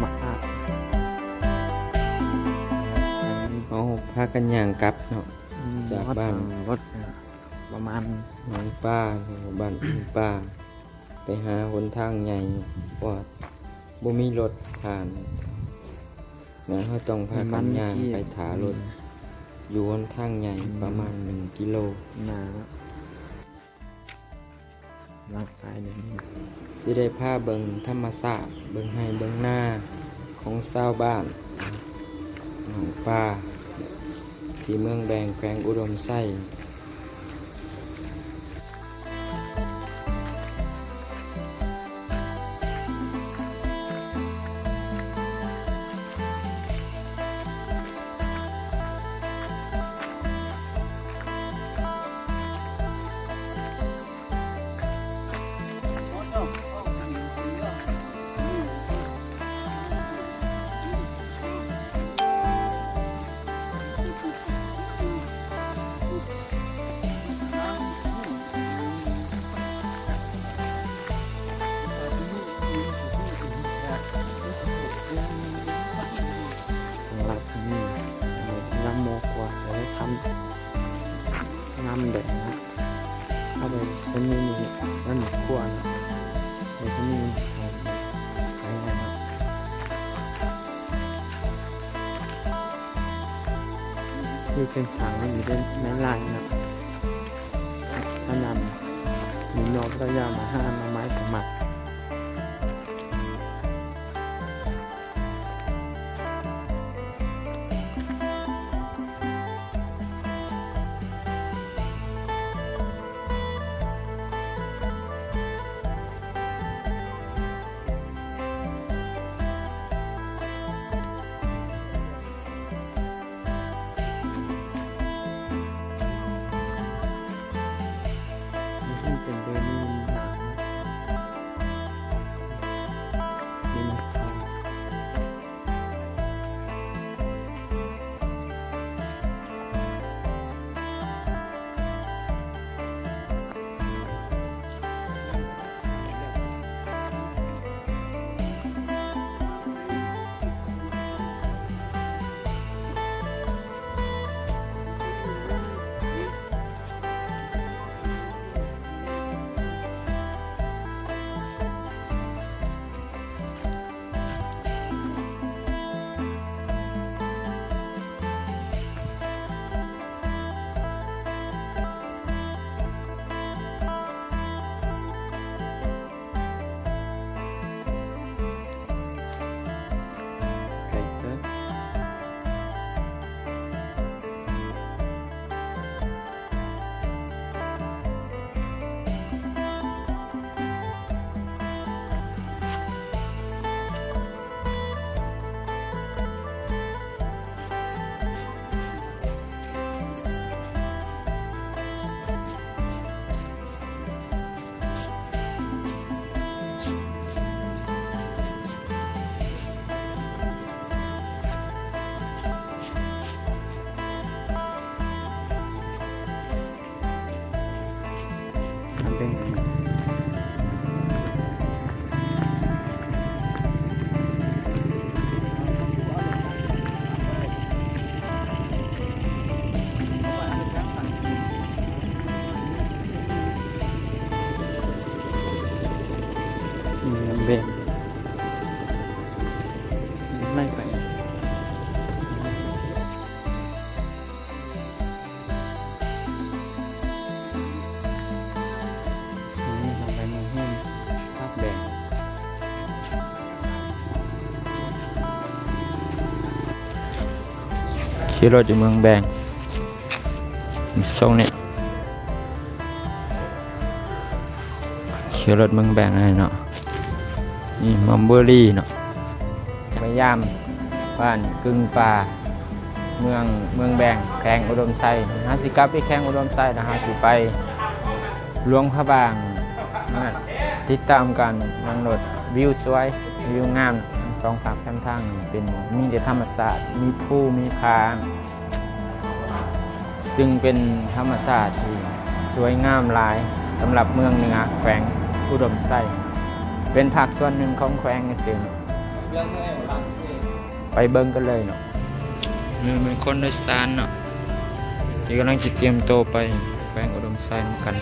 ມາອາດ ເຮົາພາກັນຍ່າງກັບເນາະ ອືມ ຈາກບ້ານ ຮອດທາງລົດປະມານໜອງປາ ບ້ານອີ່ມປາ ໄປຫາຫົນທາງໃຫຍ່ ເພາະວ່າບໍ່ມີລົດຜ່ານນະ ເຮົາຕ້ອງພາກັນຍ່າງໄປຖ້າລົດ ອືມ ຢູ່ຫົນທາງໃຫຍ່ ອືມ ປະມານໜຶ່ງກິໂລນະ. ຮ່າງກາຍນີ້ ຊິໄດ້ພາເບິ່ງທຳມະຊາດ ເບິ່ງໄຮ່ເບິ່ງນາຂອງຊາວບ້ານໜອງປາ ທີ່ເມືອງແບງ ແຂວງອຸດົມໄຊ. ທາງລັດນີ້ ງາມໝໍກວ່າ ແຕ່ທຳ ງາມແບບນັ້ນ ເອົາໄປເປັນເມນູນັ້ນກວ່ານະ ເປັນເມນູຂາຍງ່າຍເນາະ ຄືເປັນສັງຢູ່ໃນລາຍເນາະ ອັນນັ້ນມີນອກລະຍາມາຫາໜໍ່ໄມ້ກໍມັກ. ມັນເປັນເດີນີ້ມັນໜາວນະ ນີ້ນະ. ຂີ່ລົດຢູ່ເມືອງແບງ ຊົງນີ້ ຂີ່ລົດເມືອງແບງເນາະ ນີ້ມອມເບີຣີເນາະ ໄປຢາມບ້ານກຶ່ງປ່າ ເມືອງ ເມືອງແບງ ແຂວງອຸດົມໄຊ. ເຮົາຊິກັບໄປແຂວງອຸດົມໄຊ ແລ້ວເຮົາຊິໄປຫຼວງພະບາງ ຕິດຕາມກັນ ນັ່ງລົດ ວິວສວຍ ວິວງາມ ສອງຟາກຂ້າງທາງເປັນ ມີແຕ່ທຳມະຊາດ ມີພູ ມີຜາ ຊຶ່ງເປັນທຳມະຊາດທີ່ສວຍງາມຫຼາຍສຳລັບເມືອງເໜືອ ແຂວງອຸດົມໄຊ ເປັນພາກສ່ວນໜຶ່ງຂອງແຂວງຊື່ໆ. ໄປເບິ່ງກັນເລີຍເນາະ. ນີ້ແມ່ນຄົນໂດຍສານເນາະ ທີ່ກຳລັງຊິຕຽມໂຕໄປແຂວງອຸດົມໄຊນຳກັນ.